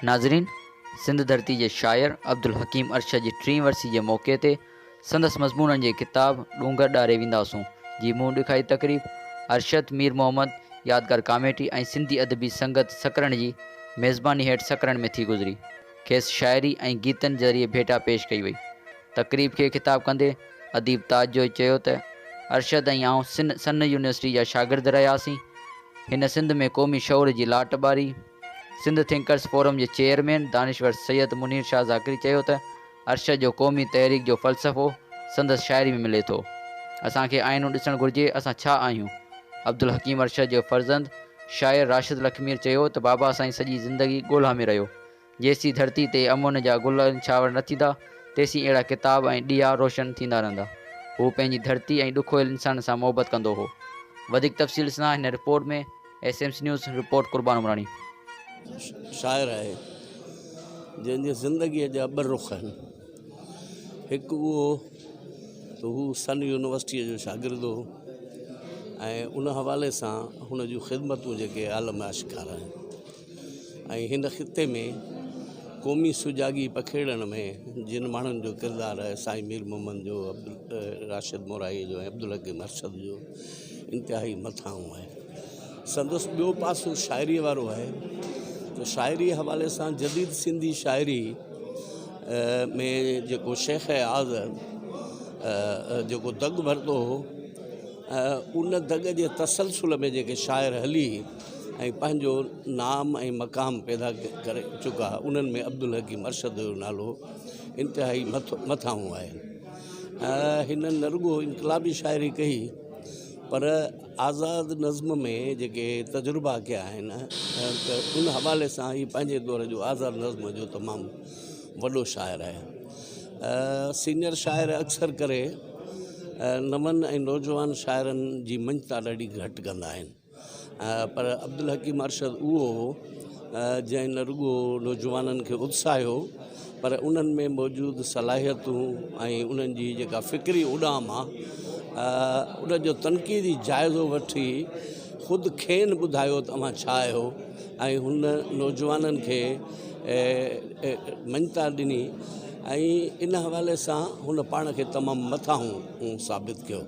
ناظرين سنڌ ڌرتي جي شاعر عبدالحڪيم ارشد جي ٽين ورسي جي موقعي تي سندس مضمونن جي ڪتاب ڏونگر ڏاري وينداسون جي منهن ڏکائي تقريب ارشد مير محمد يادگار ڪاميٽي ۽ سنڌي ادبي سنگت سڪرنڊ جي ميزباني هيٺ سڪرنڊ ۾ ٿي گذري. کيس شاعري ۽ گيتن ذريعي ڀيٽا پيش ڪئي وئي. تقريب کي خطاب ڪندي اديب تاج جويي چيو ته ارشد ۽ آئون سن سن يونيورسٽي جا شاگرد رهياسين. هن سنڌ ۾ قومي شعور جي لاٽ ٻاري. سنڌ ٿنڪرس فورم جي چيئرمين دانشور سيد منير شاهه ذاڪري چيو ته ارشد جو قومي تحريڪ جو فلسفو سندس شاعري ۾ ملي ٿو. اسان کي آئينو ڏسڻ گهرجي اسان ڇا آهيون؟ عبدالحڪيم ارشد جو فرزند شاعر راشد لکمير چيو ته بابا سائين سڄي زندگي ڳولا ۾ رهيو. جيسين ڌرتي تي امن جا گل نڇاور نه ٿيندا تيسين اهڙا ڪتاب ۽ ڏيئا روشن ٿيندا رهندا. هو پنهنجي ڌرتي ۽ ڏکويل انسانن سان محبت ڪندو هو. وڌيڪ تفصيل ڏسندا هن report ۾ S M C news, report Qurban Umrani. شاعر آهي جنهن جي زندگيء جا ٻه رخ آهن. هڪ اهو ته هو سن يونيورسٽيء جو شاگرد هو ۽ ان حوالي سان هن جون خدمتون جيڪي عالم آشڪار آهن ۽ هن خطي ۾ قومي سجاڳي پکيڙڻ ۾ جن ماڻهن جو ڪردار آهي سائين مير محمد جو راشد مورائيء جو ۽ عبدالحڪيم ارشد جو انتهائي مٿانهون آهي. سندس ٻيو پاسو شاعريء وارو آهي ته شاعريء حوالي سان جديد سنڌي شاعري ۾ جيڪو شيخ اياز جيڪو دڳ ورتو هو ان دڳ جي تسلسل ۾ جيڪي شاعر هلي ۽ پنهنجو نام ۽ مقام پيدا ڪري چڪا انهن ۾ عبدالحڪيم ارشد جو نالو انتهائي مٿانهون آهي. هن نه رڳو انقلابي شاعري ڪئي پر آزاد نظم ۾ جيڪي تجربا ڪيا آهن ته ان حوالي سان هي پنهنجي دور جو آزاد نظم جو تمام وڏو شاعر آهي. سينئر شاعر اڪثر ڪري نون ۽ نوجوان شاعرن جي مڃتا ڏاڍي گهٽ ڪندا آهن. پر عبدالحڪيم ارشد اهو هو جنهن نه رڳو نوجوانن کي اتساهيو پر انهن ۾ موجود صلاحيتون ۽ انهن جي جيڪا فڪري اڏام آ ان جو تنقيدي جائزو وٺي خود کين ٻڌايو ته اوهان ڇا آهيو ۽ هن نوجوانن کي مڃتا ڏني ۽ ان حوالي سان هن پاڻ کي تمام مٿانهون ثابت ڪيو.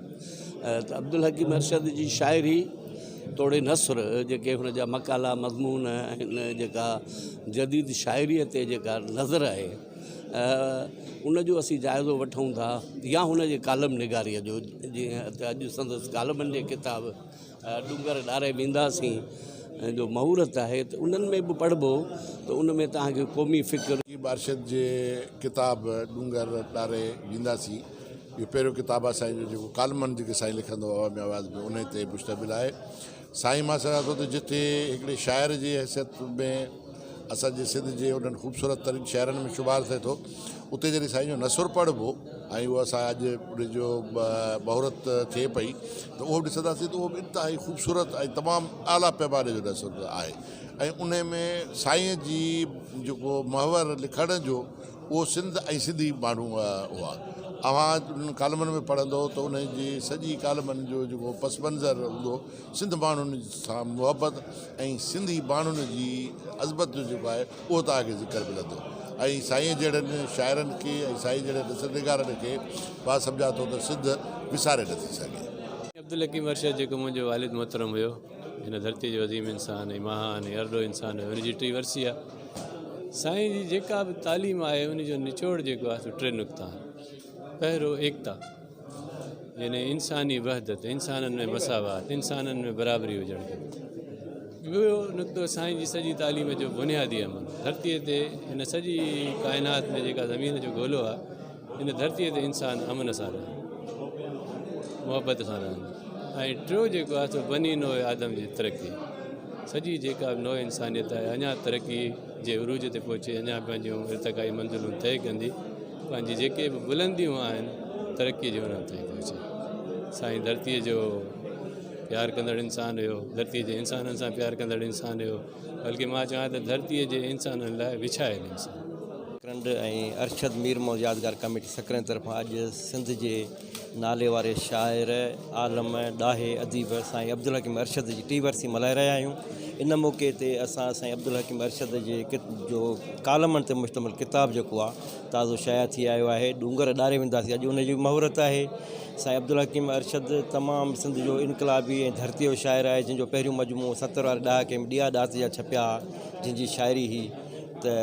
ته عبدالحڪيم ارشد جي شاعري توڙي نثر جيڪي هن جا مقالا مضمون آهن جيڪا جديد شاعريء تي جيڪا نظر آهي ان جو اسين جائزو وٺون ٿا يا هن جي ڪالم نگاريء جو جيئن ته اڄ سندس ڪالمن جي ڪتاب ڏونگر ڏاري وينداسين جو مهورت آهي ته انهن ۾ به پڙهبو ته ان ۾ توهان کي قومي فڪر. حڪيم ارشد جي ڪتاب ڏونگر ڏاري وينداسين اهو پهريون ڪتاب آهي سائين جو جيڪو ڪالمن جيڪي سائين لکندو هو عوامي آواز ۾ انهي تي مشتمل آهي. سائين مان سمجهان ٿو ته جتي هڪڙي شاعر جي حيثيت ۾ اسان جي سنڌ جي انهن خوبصورت ترين شاعرن ۾ شمار ٿئي ٿو اتي جڏهن سائين جو نثر پڙهبو ۽ اهو اسان اڄ ان جو مهورت ٿئي پئي ته اهو به ڏسنداسين ته اهو به انتهائي خوبصورت ۽ تمام اعليٰ پيماني جو نثر آهي ۽ ان ۾ سائين جي جيڪو محور لکڻ جو اهو سنڌ ۽ سنڌي ماڻهو هئا. اوهان انهن ڪالمن ۾ پڙهندو ته انهن جي سڄي ڪالمن جو جيڪو پس منظر هوندو سنڌ ماڻهن سان محبت ۽ سنڌي ماڻهن جي عظمت جو جيڪو آهي اهو توهان کي ذڪر ملندو ۽ سائين جهڙن شاعرن کي ۽ سائين جهڙن نثر نگارن کي مان سمجهان ٿو ته سنڌ وساري نٿي سگهي. عبدالحڪيم ارشد جيڪو منهنجو والد محترم هيو هن ڌرتي جو عظيم انسان ۽ مهان ۽ ارڏو انسان هيو ان جي ٽي ورسي آهي. سائين جي جيڪا به تعليم آهي ان جو نچوڙ جيڪو آهي سو ٽي نقطا آهن. پهريون ايڪتا يعني انساني وحدت، انسانن ۾ مساوات، انسانن ۾ برابري هجڻ کپي. ٻيو نقطو سائين جي سڄي تعليم جو بنيادي عمل ڌرتيء تي هن سڄي ڪائنات ۾ جيڪا زمين جو گولو آهي هن ڌرتيء تي انسان امن سان رهن، محبت سان رهن ۽ ٽيون جيڪو آهي سو بني نوع آدم جي ترقي سڄي جيڪا به نوع انسانيت آهي اڃا ترقي جي عروج تي پهچي اڃا پنهنجون ارتقائي منزلون طئي ڪندي پنهنجي جيڪي به بلنديون آهن ترقي جي انهن تائين پهچي سائين ڌرتيء جو پيار ڪندڙ انسان هيو ڌرتيء جي انسانن سان پيار ڪندڙ انسان هيو بلڪه مان چوان ته ڌرتيء جي انسانن لاء وڇايل انسان. سڪرنڊ ۽ ارشد مير محمد يادگار ڪميٽي سڪرنڊ طرفان اڄ سنڌ جي نالي واري شاعر، عالم، ڏاهي، اديب سائين عبدالحڪيم ارشد جي ٽي ورسي ملهائي رهيا آهيون. ان موقعي تي اسان سائين عبدالحڪيم ارشد جي جو ڪالمن تي مشتمل ڪتاب جيڪو آ تازو شايع ٿي آيو آهي ڏونگر ڏاري وينداسين اڄ ان جي مهورت آهي. سائين عبدالحڪيم ارشد تمام سنڌ جو انقلابي ۽ ڌرتيء جو شاعر آهي جنهن جو پهريون مجموعو 70 واري ڏهاڪي ۾ ڏيئا ڏات جا ڇپيا ها جنهن جي شاعري هئي ته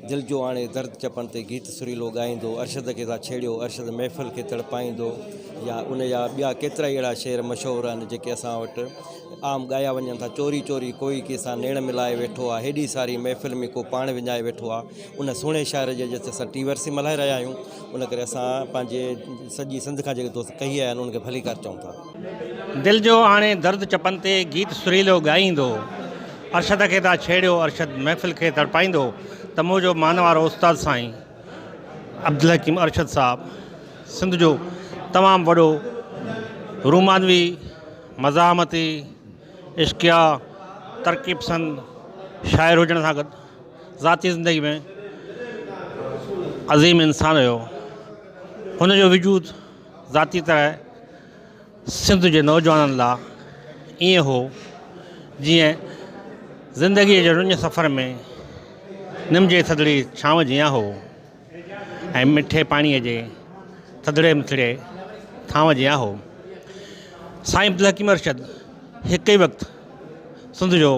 دل جو آڻي درد چپن تي گيت سريلو ڳائيندو ارشد کي ٿا ڇيڙيو ارشد محفل کي تڙپائيندو يا ان جا ٻيا ڪيترائي اهڙا شعر مشهور آهن جيڪي اسان وٽ عام ڳايا وڃن ٿا چوري چوري ڪوئي ڪنهن سان نيڻ ملائي ويٺو آ هيڏي ساري محفل ۾ ڪو پاڻ وڃائي ويٺو آ ان سهڻي شاعر جي اڄ اسان ٽي ورسي ملهائي رهيا آهيون ان ڪري اسان پنهنجي سڄي سنڌ کان جيڪي دوست ڪهي آيا آهن انهن کي ڀليڪار چئون ٿا. دل جو آڻي درد چپن تي گيت سريلو ڳائيندو ارشد کي ٿا ڇيڙيو ارشد محفل کي تڙپائيندو ته منهنجو مانوارو استاد سائين عبدالحڪيم ارشد صاحب سنڌ جو تمام وڏو رومانوي مزاحمتي عشقيه ترقي پسند شاعر هجڻ سان گڏ ذاتي زندگي ۾ عظيم انسان هيو. هن جو وجود ذاتي طرح سنڌ جي نوجوانن لاء ائين هو جيئن زندگيء جي رڃ سفر ۾ نم جي ٿڌڙي ڇانو جيان هو ۽ مٺي پاڻيء جي ٿڌڙي مٺڙي ٿانو جيان هو. سائين عبدالحڪيم ارشد هڪ ئي وقت سنڌ جو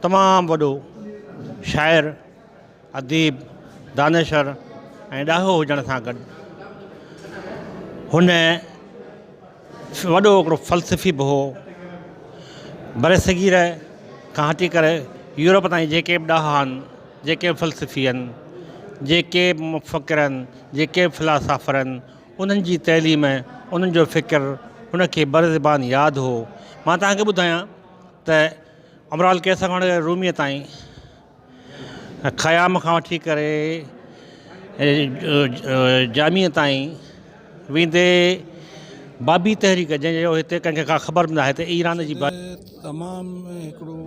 تمام وڏو شاعر، اديب، دانشور ۽ ڏاهو هجڻ سان گڏ هن وڏو هڪڙو فلسفي به هو. برصغير کان هٽي ڪري يورپ تائين جيڪي به ڏاها آهن، جيڪي به فلسفي آهن، جيڪي به مفڪر آهن، جيڪي به فلاسافر آهن، انهن جي تعليم، انهن جو فڪر هن کي برزبان ياد هو. مان توهان کي ٻڌايان ته امراء القيس کان وٺي روميء تائين، خيام کان وٺي ڪري جاميء تائين ويندي بابي تحريڪ جنهن جو هتي ڪنهن کي ڪا خبر به ناهي ته ايران جي. تمام هڪڙو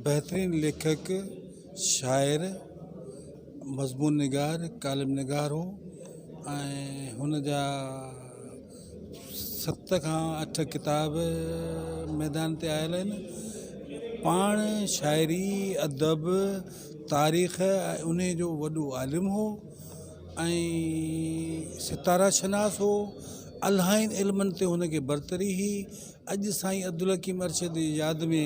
بهترين ليکڪ، شاعر، مضمون نگار، ڪالم نگار هو ۽ هن جا ست کان اٺ ڪتاب ميدان تي آيل آهن. پاڻ شاعري، ادب، تاريخ ۽ انهي جو وڏو عالم هو ۽ ستاره شناس هو. الاهين علمن تي هن کي برتري هئي. اڄ سائين عبدالحڪيم ارشد جي ياد ۾.